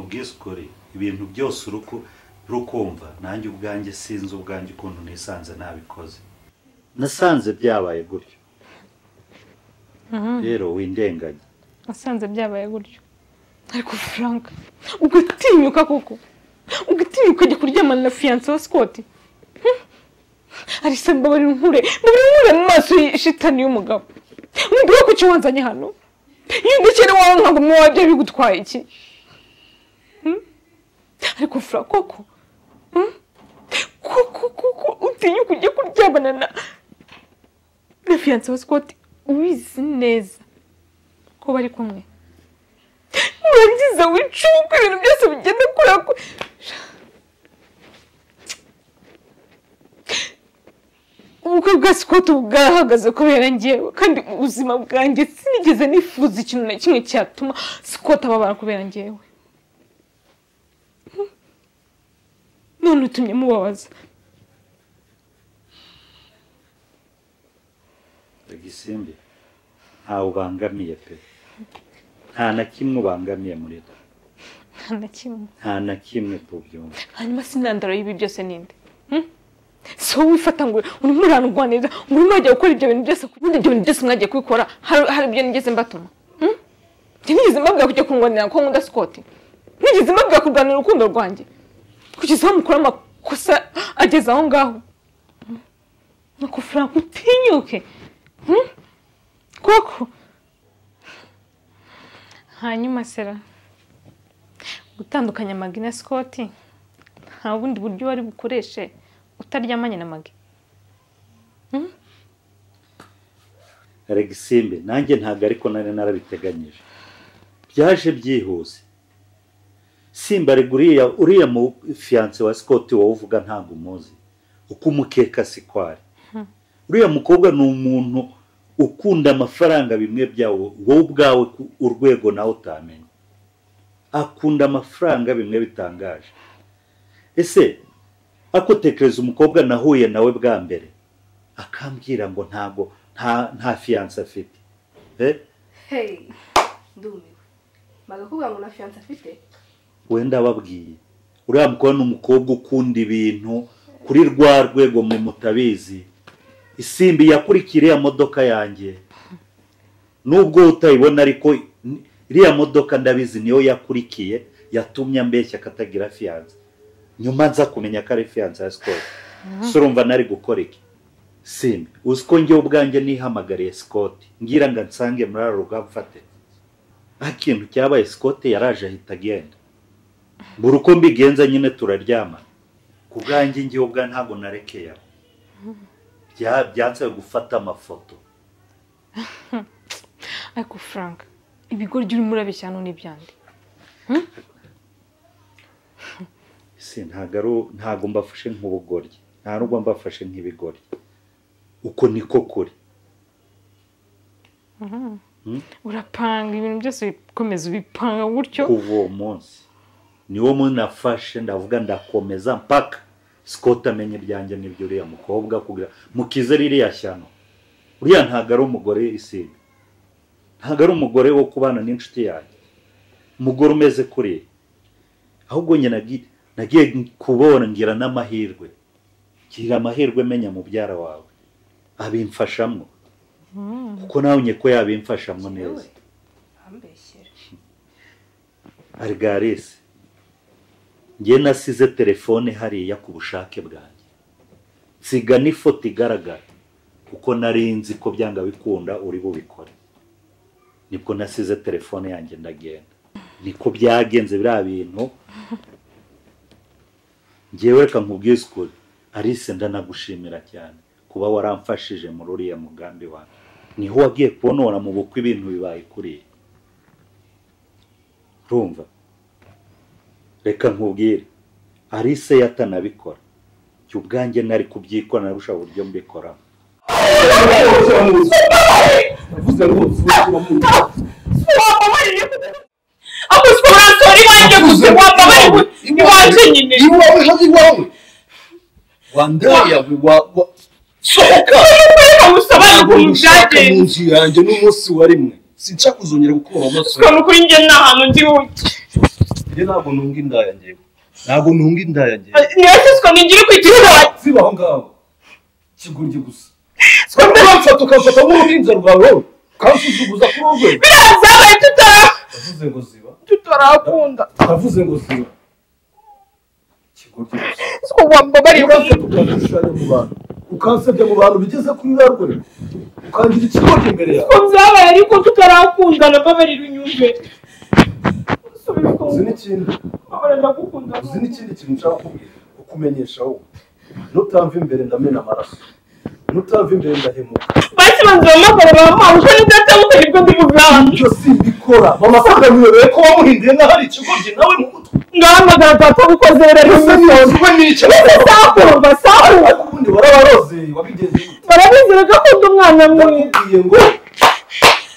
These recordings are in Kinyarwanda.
nkubwize ukuri, ibintu byose urukumva nanjye ubwanjye sinzi ubwanjye ukuntu nisanze nabikoze. Nasanze byabaye gutyo. Rero windenganya. Nasanze byabaye gutyo. Ariko Frank, ugatinyuka koko. Ugatinyuka ujya kuryamana na fiancé wa Scott. Arisa mbabarira nkure mu maso y'ishitani y'umugabo. Mbura kuki wanzanye hano? Iyo ndekere wawe ntabwo mu wabye bigutwaye iki? Ariko Frank koko. Koko koko utinyuka ujya kuryamana na fiancé wa Scott ubizi neza ko bari kumwe. Urangiza wicuka ibintu byose bigenda kura. Ubukwe bwa Scott bwarahagaze kubera njyewe, kandi mu buzima bwanjye sinigeze nifuza ikintu na kimwe cyatuma Scott ababara kubera njyewe. None utumye mubabaza. Gisimbi, ntawe ubangamiye pe. Nta na kimwe ubangamiye muri twe. Nta na kimwe. Nta na kimwe tubyumva. Hanyuma sinandaro y'ibi byose ninde? So wifata ngo urimo urandwanira, ngo urimo urajya gukora ibyo bintu byose, ubundi ibyo bintu byose mwagiye kubikora, hari ibyo nigeze mbatuma. Nigeze mbabwira kujya kundwanira ko nkunda Scott. Nigeze mbabwira kurwanira urukundo rwanjye. Kugeza aho mukora amakosa ageze aho ngaho. Nuko Frank utinyuke. Koko. Hanyuma sera gutandukanya Maggie na Scott nta bundi buryo wari bukoreshe utaryamanye na Maggie. Gisimbi, nanjye ntabwo ariko nari narabiteganyije. Byaje byihuse. Simba uriya mu fiancé wa Scott wowe uvuga ntabwo umuzi. Uko umukeka sikwari. Uriya mukobwa ni umuntu ukunda amafaranga bimwe byawo, wowe ubwawe urwego nawe utamenya. Akunda amafaranga bimwe bitangaje. Ese akotekereza umukobwa nahuye nawe bwa mbere akambwira ngo ntago nta fiancé afite. Hey, ndumiwe. Bagakubwira ngo na fiancé afite? Wenda babwiye. Uriya mukobwa ni umukobwa ukunda ibintu kuri rwa rwego mwe mutabizi. Isimbi yakurikira iriya modoka yanjye. Nubwo utayibona ariko iriya modoka ndabizi niyo yakurikiye yatumye ambeshya akatagira fiancé. Nyuma nza kumenya ko ari fiancé ya Scott. So urumva nari gukora iki? Simbi, uzi ko njye ubwanjye nihamagariye Scott ngira ngo nsange muri uru mfate. Akintu cyabaye Scott yaraje ahita agenda. Buri uko mbigenza nyine turaryama. Ku bwanjye njye ubwa ntabwo narekeye aho. Byanse gufata amafoto. Ariko Frank, ibigoryi urimo urabeshya hano n'ibyande. Si ntago mbafashe nk'ubugoryi. Nta nubwo mbafashe nk'ibigoryi. Uko niko kuri. Urapanga ibintu byose bikomeza ubipanga gutyo. Kuva uwo munsi niwo munafashe ndavuga ndakomeza mpaka Scott amenye ibyanjye n'ibyo uriya mukobwa kugira mukize ririya shyano. Uriya ntago ari umugore Isimbi. Ntago ari umugore wo kubana n'inshuti yanjye. Umugore umeze kuriya. Ahubwo njye nagiye kubona ngira n'amahirwe. Ngira amahirwe menya mubyara wawe. Abimfashamo. Kuko nawe nye ko yabimfashamo neza. Argarese. Njye nasize telefone hariya ku bushake bwanjye. Nsiga n'ifoto igaragara kuko nari nzi ko byanga bikunda uri bubikore. Nibwo nasize telefone yanjye ndagenda. Niko byagenze biriya bintu. Njyewe reka nkubwize ukuri, Alice ndanagushimira cyane kuba waramfashije muri uriya mugambi wawe. Niho wagiye kubonora mu bukwe ibintu bibaye kuriya. Urumva? Reka nkubwire, Alice yatanabikora. Jye ubwanjye nari kubyikora narusha uburyo mbikoramo. Sohoka mu nzu yanjye n'umunsi wa rimwe sinshaka kuzongera gukura amaso. Kuri njye nta hantu ndi buke. Njye ntabwo ntunga indaya ngewe. Ntabwo ntunga indaya ngewe. Niyashyizwe ningire kwigira. Ziba aho ngaho. Kigurye gusa. Uramfata ukamfata nk'uruhinja rwawe wowe. Ukansuzuguza kuri urwo rwego. Biriya byabaye tutara. Ndavuze ngo ziba. Tutarakunda. Ndavuze ngo ziba. Kigurye gusa. Siko wambabariye. Uramfata ukanshushanya mu bantu. Ukansebya mu bantu bigeze kuri ruriya rwego. Ukangira ikigoryi imbere yawe. Siko byabaye ariko tutarakundana mbabarira unyumve. Uzi n'ikindi. Uzi n'ikindi kintu nshaka kukubwira. Kukumenyesha wowe. Nutamva imbere ndamena amaraso. Nutamva imbere ndahemuka. Basi banza bampamagara bampamagara ni data w'ukuri nibwo ndi buvanga. Ibyo simbikora. Mama akamwiyoreye ko wamuhinduye nk'aho ari ikigoryi nawe mu mutwe. Ngahamagara data gukoze rero Ese ni iki? Sakumva sakumva. Ariko ubundi warabaroze wabigenze gute? Barabizira ko akunda umwana mwiza. Ndakubwiye ngo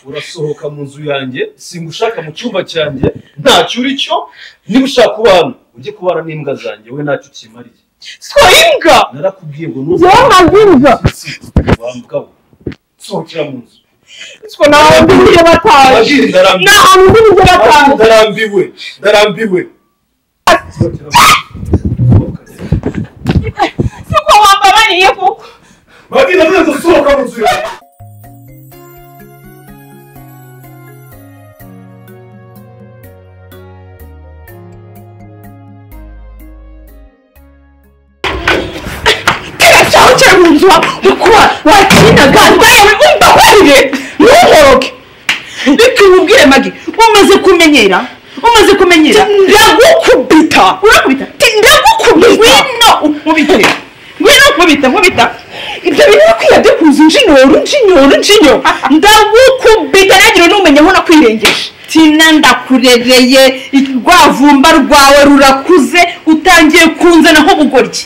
urasohoka mu nzu yanjye, singushaka mu cyumba cyanjye, ntacyo uri cyo, niba ushaka kubana ujye kubana n'imbwa zanjye, we ntacyo ukimariye. So imbwa. Narakubwiye ngo Njyewe ntabwo imbwa. Wambwa we. Sohokera mu nzu. Siko nawe ndi buryo bataje. Nta ndi buryo bataje. Ndarambiwe, ndarambiwe. Sohokera mu nzu. Siko wambabariye koko. Magi ndavuze ngo sohoka mu nzu yanjye. Umbabarire ntunkoroke. Reka nkubwire Magi, umaze kumenyera ndagukubita. Urakubita? Ndagukubita. Ngwino unkubite. Ngwino nkubita nkubita. Ibyo bintu bikwiye byo kuza unjinyora unjinyora unjinyora. Ndagukubita nagira n'umenye aho nakwirengeje. Tina ndakurereye rwavumba rwawe rurakuze utangiye kunzana nk'ubugoryi.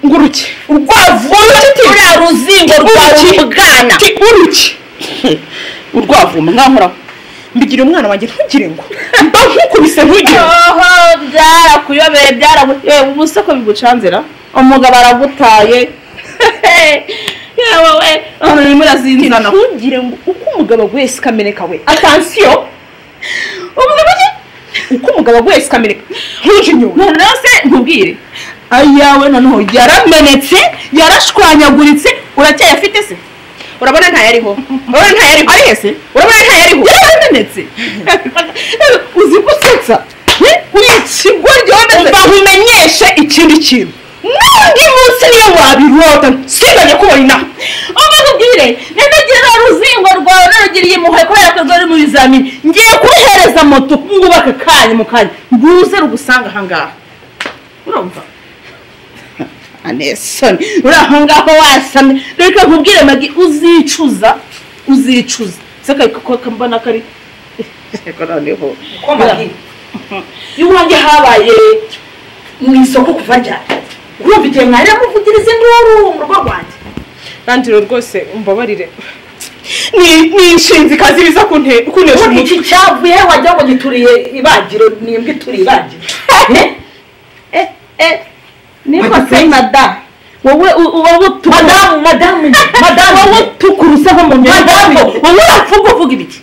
Nguruki urwavumba ruriya ruzingo rwawe ubwana uruki urwavumba nkankoraho mbigira umwana wanjye ntugire ngo mba nkukubise ntugire oho byarakuyobeye byaraguye ubu ko bigucanzira umugabo aragutaye yewe we urimo urazinzana ntugire ngo uko umugabo aguye sikameneka we atansiyo uko umugabo aguye sikameneka ntujinyure noneho se nkubwire ayawe noneho yaramenetse yarashwanyaguritse uracyayafite se urabona ntayariho urabona ntayariho ari ese urabona ntayariho yaramenetse uzi gusetsa uri ikigoryi wameze mba nkumenyeshe ikindi kintu n'undi munsi niyo wabirota nsiganye kubona inaha ubakubwire nanagira uruzingo rwawe narugiriye impuhwe kubera ko rwari mu bizamini ngiye kuruhereza moto ngubaka kanya mu kanya nguze rugusanga aha ngaha urumva anesoni uri aho ngaho wasamye reka nkubwire Magi uzicuza uzicuza seka ko mbona kari reka noneho ko Magi iwanjye habaye mu isoko kuva ryari urumva igihe mwari muvugiriza induru mu rugo rwanjye Randiro rwose umbabarire ni inshinzi kazi biza kuntesha umutwe iki cyavuye wagira ngo gituriye ibagiro nimbwa ituriye ibagiro niko se madamu wowe madamu madamu madamu wowe tukuruseho mu madamu wowe uravuga uvuga ibiki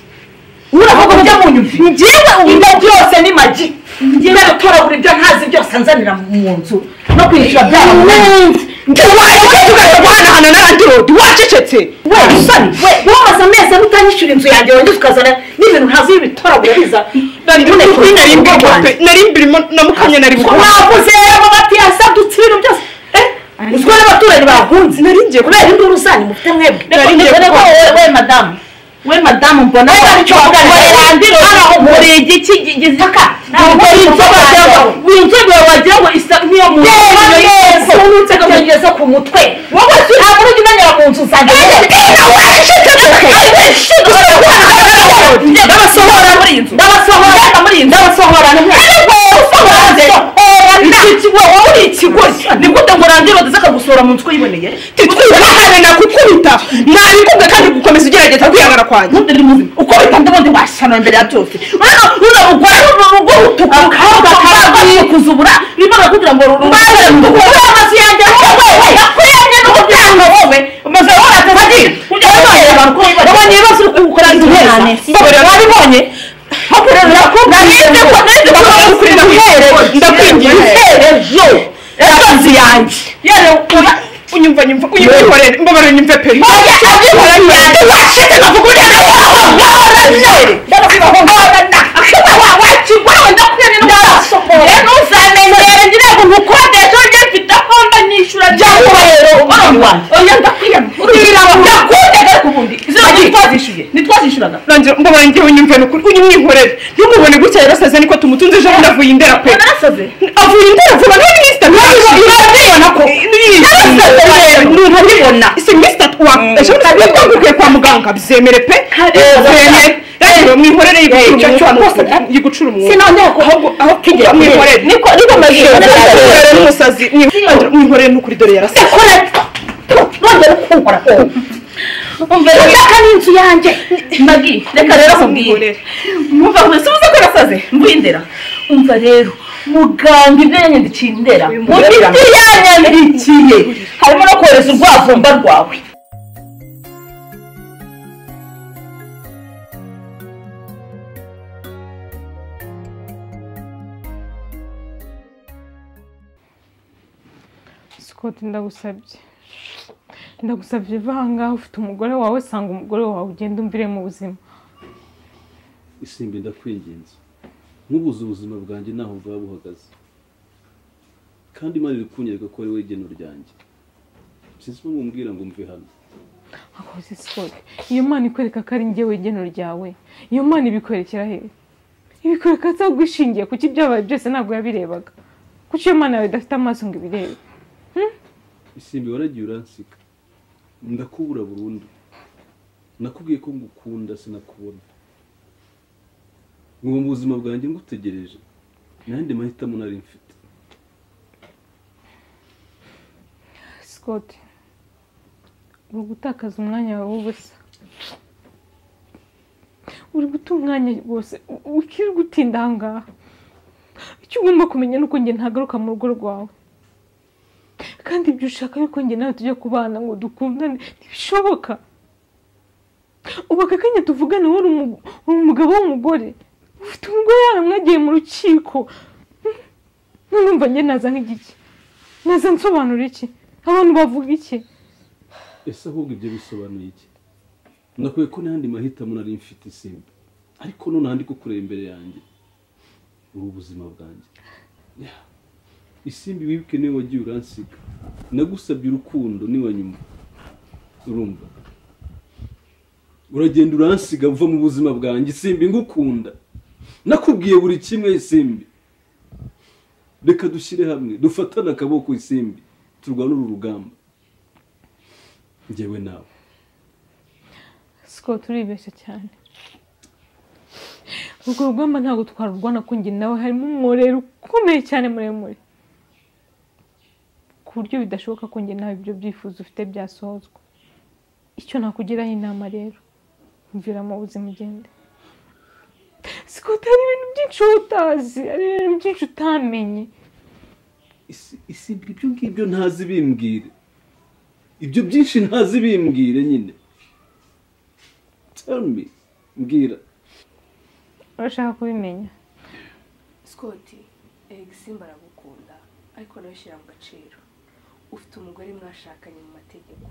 uravuga ujya mu nyumvi njyewe ibyo byose ni Magi njyewe gutoragura ibyo ntazi byose anzanira mu nzu no kwishyura byaramunaniye wacecetse ugaza guhanahana na Randiro wacecetse we usani we womaze amezi ane utanyishyura inzu yanjye wongeze ukazana n'ibintu ntazi bitoragura biza nari mbirimo na mukanya nari bukora mwavuze amabati yasadutse ibintu byose uziko n'abaturanyi bahunze nari ngiye kubera induru zanyu mufite mwebwe we madamu we madamu mbona Randiro muri igiki gitaka inzoga wagira ngo isa nk'iyo mu nzu kugeza ku mutwe wowe ntabwo ujya umenyera mu nzu zanjye ndabasohora muri iyi nzu ndabasohora muri iyi nzu ndabasohora wowe uri ikigoryi ni gute ngo Randiro ndetse akagusohora mu nzu uyiboneye titwubahane nakukubita nabikubwe kandi gukomeza ugerageza kwihangana kwanjye ntundi uri muzima ukubita ndabundi washyana imbere ya byose urabona umugore urugo rutukura rurimo kugira ngo rurare amazu yanjye wowe nakuyanye n'umuryango wowe umaze wowe wabonye ibibazo uri gukora inzu heza wabibonye Ndakwinginze ejo ejo yanjye yewe unyumva nyumva unyumva mbabara nyumve pe mbabara ngewe nyumve nukuri unyumwihorere ntumubone gutya yarasaze niko tumutunze ejo bundi avuye indera pe avuye indera vuba nta minsi itatu urabibona ko ntabibona ese minsi itatu ejo bundi twagukuye kwa muganga byemere pe byemere mwihorere yigucura umwuka aho mwihorere niko n'umusazi mwihorere n'ukuri dore yarasaze nongera kunkora ushaka n'inzu yanjye Magi reka rero nkubwire mwumva mwese ubuze ko nasaze mvuye indera umva rero muganga ibyo yanyandikiye indera mu miti yanyandikiye harimo no kohereza urwavumba rwawe. Scott ndagusabye vanga ufite umugore wawe sanga umugore wawe ugenda umvire mu buzima. Isimbi ndakwinginze nkubuze ubuzima bwanjye naho bwaba buhagaze kandi Imana iri kunyereka ko ari we igeno ryanjye sinzi mumbwira ngo mve hano. Akoze Scott iyo Imana ikwereka ko ari njyewe igeno ryawe iyo Imana ibikwerekera he ibikwereka atagushingiye kuki byabaye byose ntabwo yabirebaga kuki iyo Imana yawe idafite amaso ngo ibirebe. Isimbi waragiye uransika ndakubura burundu nakubwiye ko ngukunda sinakubona ngo mu buzima bwanjye ngutegereje nandi mahitamo nari mfite. Scott uri gutakaza umwanya wawe w'ubusa uri guta umwanya wose ukiri gutinda aha ngaha icyo ugomba kumenya ni uko njye ntagaruka mu rugo rwawe kandi ibyo ushaka yuko njye nawe tujya kubana ngo dukundane ntibishoboka. Ubu aka kanya tuvugana wowe uri umugabo w'umugore ufite umugore yawe mwagiye mu rukiko none njye naza nk'igiki naza nsobanura iki abantu bavuga iki Ese ahubwo ibyo bisobanuye iki? Nakwiye ko n'andi mahitamo nari mfite Isimbi ariko none andi kukureba imbere yanjye uri ubuzima bwanjye. Isimbi wibuke niwe wagiye uransiga nagusabye urukundo niwe nyuma urumva uragenda uransiga uva mu buzima bwanjye. Isimbi ngukunda nakubwiye buri kimwe Isimbi reka dushyire hamwe dufatane akaboko Isimbi turwane uru rugamba njyewe nawe. Scott uribeshya cyane urwo rugamba ntabwo twarurwana ko njye nawe harimo umworero ukomeye cyane muremure ku buryo bidashoboka ko njye nawe ibyo byifuzo ufite byasohozwa. Icyo nakugiraho inama rero mvira mu buzima ugende. Scott hari ibintu byinshi utazi hari ibintu byinshi utamenye. Isimbi ibyo ngibyo ntazi bimbwire ibyo byinshi ntazi bimbwire nyine tell me mbwira urashaka kubimenya. Scott Isimbi aragukunda ariko nawe shyira mu gaciro ufite umugore mwashakanye mu mategeko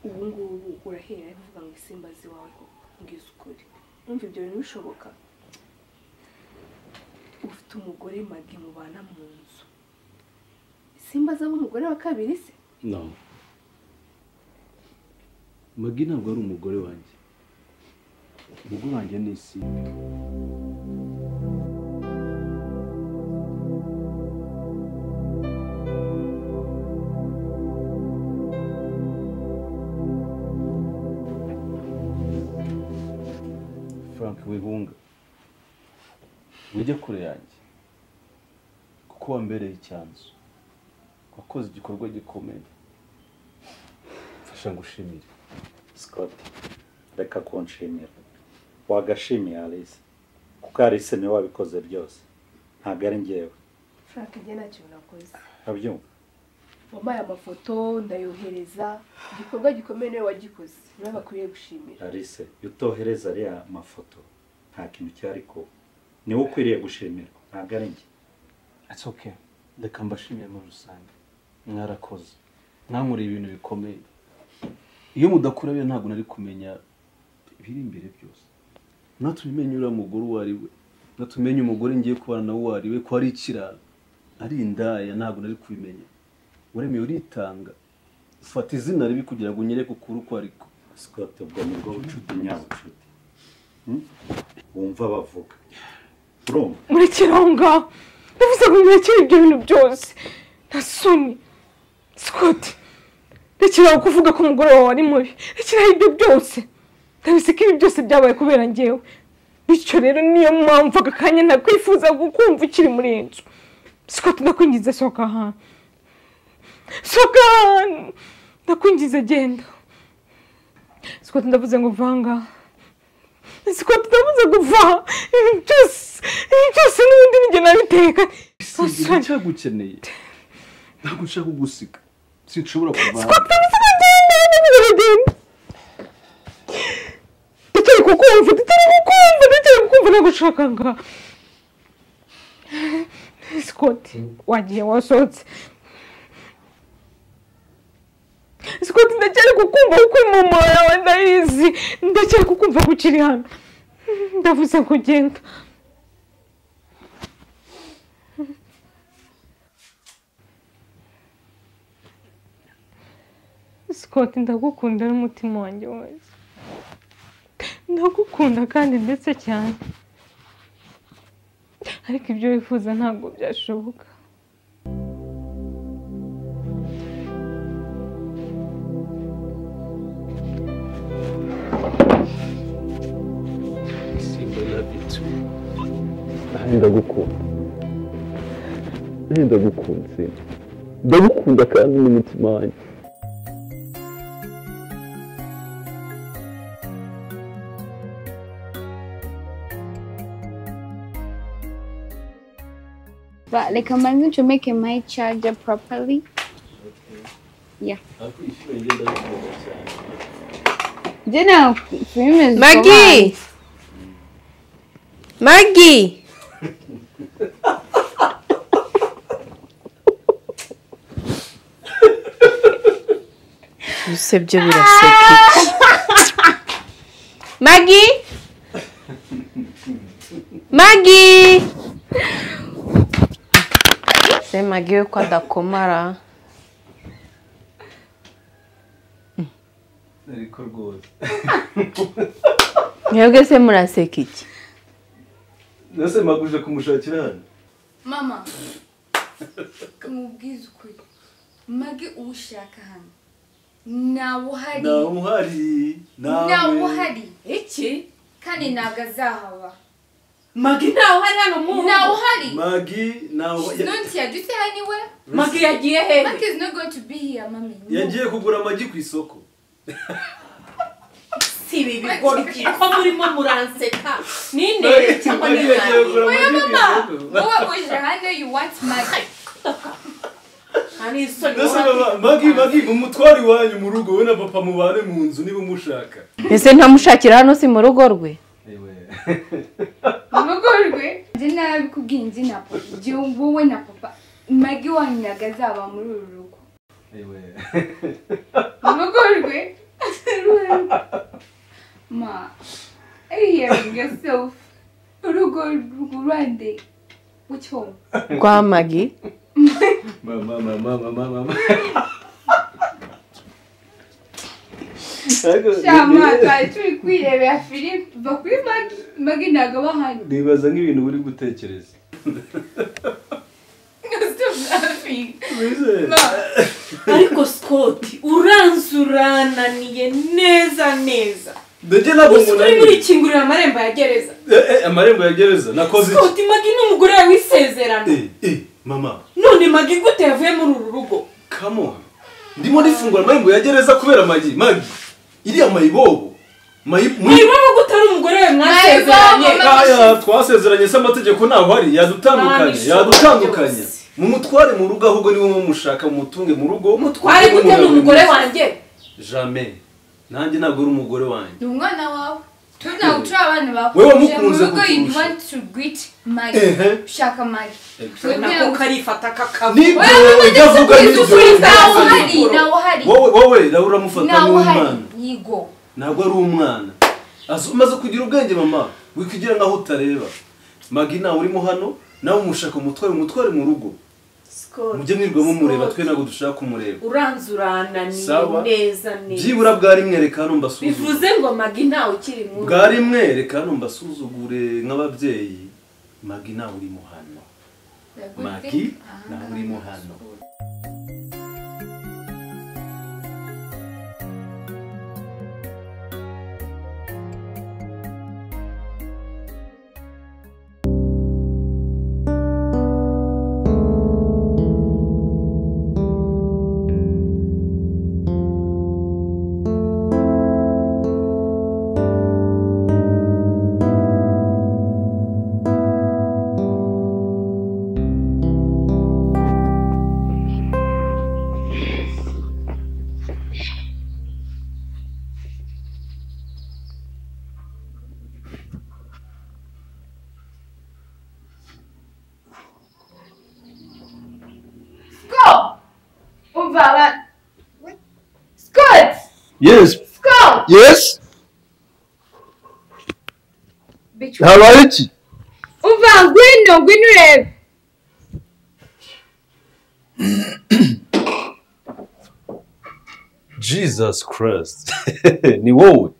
ubu ngubu urahera uvuga ngo Isimbi azi wawe koko mbwiza ukuri numva ibyo bintu bishoboka ufite umugore Magi mubana mu nzu Isimbi azaba umugore wa kabiri se? No Magi ntabwo ari umugore wanjye umugore wanjye ni Isimbi. Frank wihunga ujye kure yanjye kuko wambereye icyanzu wakoze igikorwa gikomeye mfasha ngushimire. Scott reka kunshimira wagashimiye Alice kuko Alice niwe wabikoze byose ntabwo ari njyewe. Frank njye nta kintu nakoze urabyumva wampaye amafoto ndayohereza igikorwa gikomeye niwe wagikoze niwe bakwiriye gushimira. Alice iyo utohereza ariya mafoto nta kintu cyari kuba niwe ukwiriye gushimirwa. Ntabwo ari njye. It's okay. Reka mbashimire muri rusange. Mwarakoze. Mwankoreye ibintu bikomeye. Iyo mudakura byo ntabwo nari kumenya ibiri imbere byose. Natumenye uriya mugore uwo ari we. Natumenye umugore ngiye kubana nawe uwo ari we, ko ari ikirara. Ari indaya, ntabwo nari kubimenya. Waremeye uritanga. Ufata izina ribi kugira ngo unyereke ukuri uko ariko. Scott, ubwo ni bwo bucuti nyabucuti. Wumva bavuga. Urumva? Murekere aho ngaho. Ndavuze ngo murekere ibyo bintu byose. Nta soni. Scott, rekera aho kuvuga ko umugore wawe ari mubi. Rekera ibyo byose. Ndabizi ko ibi byose byabaye kubera njyewe. Bityo rero niyo mpamvu aka kanya ntakwifuza kukumva ukiri muri iyi nzu. Scott, ndakwinginze sohoka ahantu. Sohoka ahantu. Ndakwinginze genda. Scott, ndavuze ngo vanga. Scott, ndavuze ngo va. Ibi byose n'ubundi ninjye nabiteka. Sinacyagukeneye. Ntabwo nshaka kugusiga. Sinshobora kuva. Scott, ndavuze ngo genda. Ndavuze ngo genda. Ndacyari kukumva, ndagushaka nga. Scott, wagiye wasohotse. Scott, ndacyari kukumva kuko mama yawe ndayizi. Ndacyari kukumva ko ukiri hano. Ndavuze ngo genda. Scott, ndagukunda n'umutima wanjye wose. Ndagukunda kandi ndetse cyane. Ariko ibyo wifuza ntabwo byashoboka. Simba, love you too. Ndagukunda. Ndagukunda Simba. Ndagukunda kandi n'umutima wanjye. But like, I'm going to make my charger properly. Okay. Yeah. Dinner. Maggie. Maggie. Usebye biraseka. Maggie. Maggie. Se Maggie ko adakomara. Ariko rwose. Mwebwe se muraseka iki? Nase maguje kumushakira hano. Mama. Kumubwiza ukuri. Maggie ushaka hano. Nawe uhari. Nawe uhari. Nawe uhari. Iki? Kandi ntabwo azahaba. Maggie nawe uhari hano mu. Nawe uhari. Maggie nawe. She's not here. Do you see her anywhere? Maggie yagiye hehe? Maggie is not going to be here, mommy. No. Yagiye kugura amagi ku isoko. Si ibi bigoryi ko murimo muranseka. Ninde cyangwa ni nani? Oya mama. Wowe uje hano you want Maggie. Ani isoni. Maggie, Maggie, umutwari wanyu mu rugo we na papa mubane mu nzu niba umushaka. Ese ntamushakira hano si mu rugo rwe? Ewe. Mu rugo rwe? Nje nabikubwiye nje na papa. Je wowe na papa. Maggie wanyu ntabwo azaba muri uru rugo. Ewe. Mu rugo rwe? Ma, are you hearing yourself? Urugo rwande. Which home? Kwa Maggie. Mama, mama, mama, mama. Shama, twari turi kwirebera filime va kuri Maggie. Maggie ntabwo aba hano. Nibaza nk'ibintu uri gutekereza. Stop laughing. Ariko Scott, uranzurananiye neza neza. Ndege ntabwo umuntu ari muri kingurira amarembo ya gereza. Amarembo ya gereza nakoze iki? Scott, Maggie ni umugore wawe w'isezerano. Mama. None Maggie gute yavuye muri uru rugo? Come on. Ndimo ndifungura amarembo ya gereza kubera Maggie. Maggie. Iriya mayibobo. Mayibobo gute ari umugore wawe mwasezeranye? Aya twasezeranye se amategeko ntaho ari yadutandukanye. Yadutandukanye. Mumutware mu rugo ahubwo niwe mumushaka mumutunge mu rugo. Mutware gute ni umugore wanjye? Jamais. Nanjye ntabwo uri umugore wanjye. Ni umwana wawe. Tuna turi abana bawe. Wewe mukunze kuturusha. You want to greet Maggie. Ushaka Maggie. Nako karifata kakaba. Nibyo udavuga nibyo. Nawe uhari. Wowe nawe uramufata nk'umwana. Yigo. Ntabwo ari umwana. Umaze kugira ubwenge mama, wikugira nkaho utareba. Maggie nawe urimo hano, nawe umushaka umutware mu rugo. Mujye mwirwa mumureba twe ntabwo dushaka kumureba. Uranzurananiye neza neza. Byibura bwari mwereka hano mbasuzugure. Bivuze ngo Maggie nawe ukiri mu. Bwari mwereka hano mbasuzugure nk'ababyeyi. Maggie nawe urimo hano. Maggie nawe urimo hano. Scott! Yes. Scott! Yes. Habaye iki? Umva ngwino ngwino urebe. Jesus Christ. Ni wowe.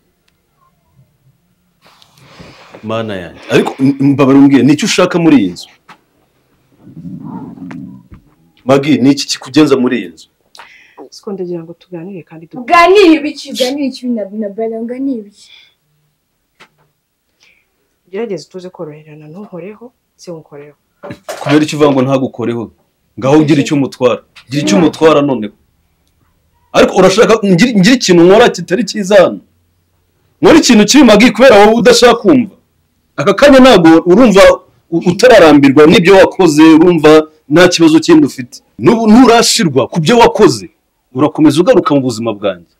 Mana yanjye. Ariko mbabara umbwire ni icyo ushaka muri iyi nzu? Maggie, ni iki kikugenza muri iyi nzu? Siko ndagira ngo tuganire kandi tuganire ibiki uganire iki na brother uganire ibiki. Gerageza tuze koroherana ntuhoreho se unkoreho. Kubera icyo uvuga ngo ntagukoreho ngaho ugira icyo umutwara. Gira icyo umutwara noneho. Ariko urashaka ngira ikintu nkora kitari cyiza hano. Nkora ikintu kibi Maggie kubera wowe udashaka kumva. Aka kanya ntago urumva utararambirwa n'ibyo wakoze urumva nta kibazo kindi ufite. N'ubu nturashirwa ku byo wakoze. Urakomeza ugaruka mu buzima bwanjye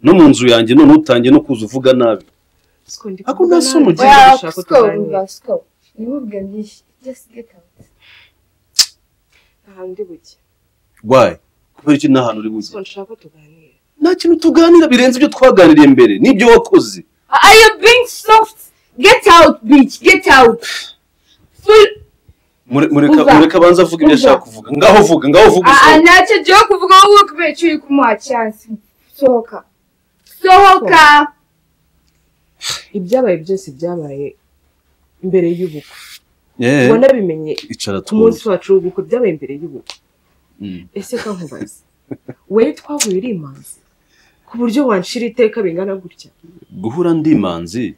no mu nzu yanjye none utangiye no kuza uvuga nabi. Ako nta ugiye gushaka tuganira. Just get out. Nta buke. Why? Kubera iki nta hantu uri buke? Nshaka tuganira. Nta kintu tuganira birenze ibyo twaganiriye mbere n'ibyo wakoze. Are you being soft? Get out bitch, get out. Full Mureka banza avuga ibyo ashaka kuvuga. Ngaho vuga, ngaho vuga. Ntacyo giye kuvuga wowe kubera icyo uri kumuha chance. Sohoka. Sohoka. Ibyabaye byose byabaye imbere y'ubukwe. Ubona bimenye ku munsi wacu w'ubukwe byabaye imbere y'ubukwe. Ese ka nkubaze. Wewe twahuye uri imanzi ku buryo wanshira iteka bingana gutya. Guhura ndi imanzi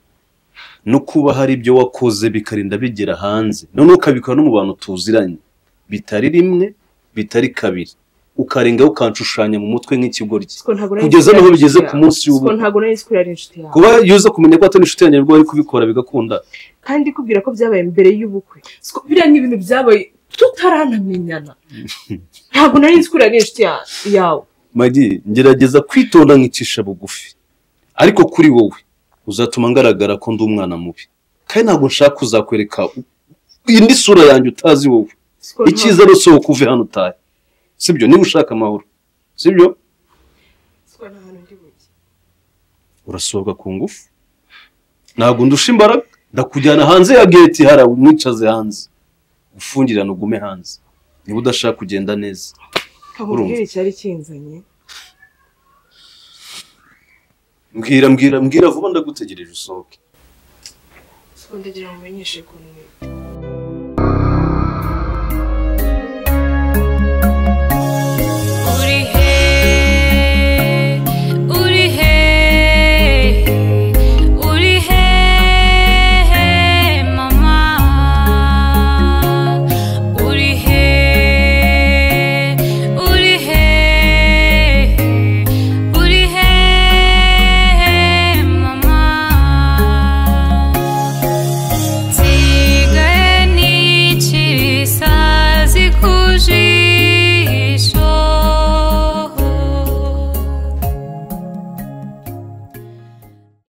no kuba hari ibyo wakoze bikarinda bigera hanze none ukabikora no mu bantu tuziranye bitari rimwe bitari kabiri ukarenga ukanshushanya mu mutwe nk'ikigoryi kugeza naho bigeze ku munsi w'ubu. Ntabwo nari nzi ko yari inshuti yawe. Kuba yuza kumenya ko atari inshuti yanjye nibwo wari kubikora bigakunda. Kandi kubwira ko byabaye mbere y'ubukwe biriya ni ibintu byabaye tutaranamenyana. Ntabwo nari nzi ko yari inshuti yawe. Maggie, ngerageza kwitonda nkicisha bugufi ariko kuri wowe uzatuma ngaragara ko ndi umwana mubi kandi ntabwo nshaka kuzakwereka indi sura yanjye utazi wowe. Icyiza ari usohoka uve hano utahe, sibyo? Niba ushaka amahoro, sibyo? Urasohoka ku ngufu, ntabwo ndusha imbaraga, ndakujyana hanze ya gate hara umwicaze hanze, ufungirane ugume hanze niba udashaka kugenda neza. Urumva icyari kinzanye? Mbwira mbwira mbwira vuba ndagutegereje usohoke. Siko ndagira ngo umenyeshe ko ntwite.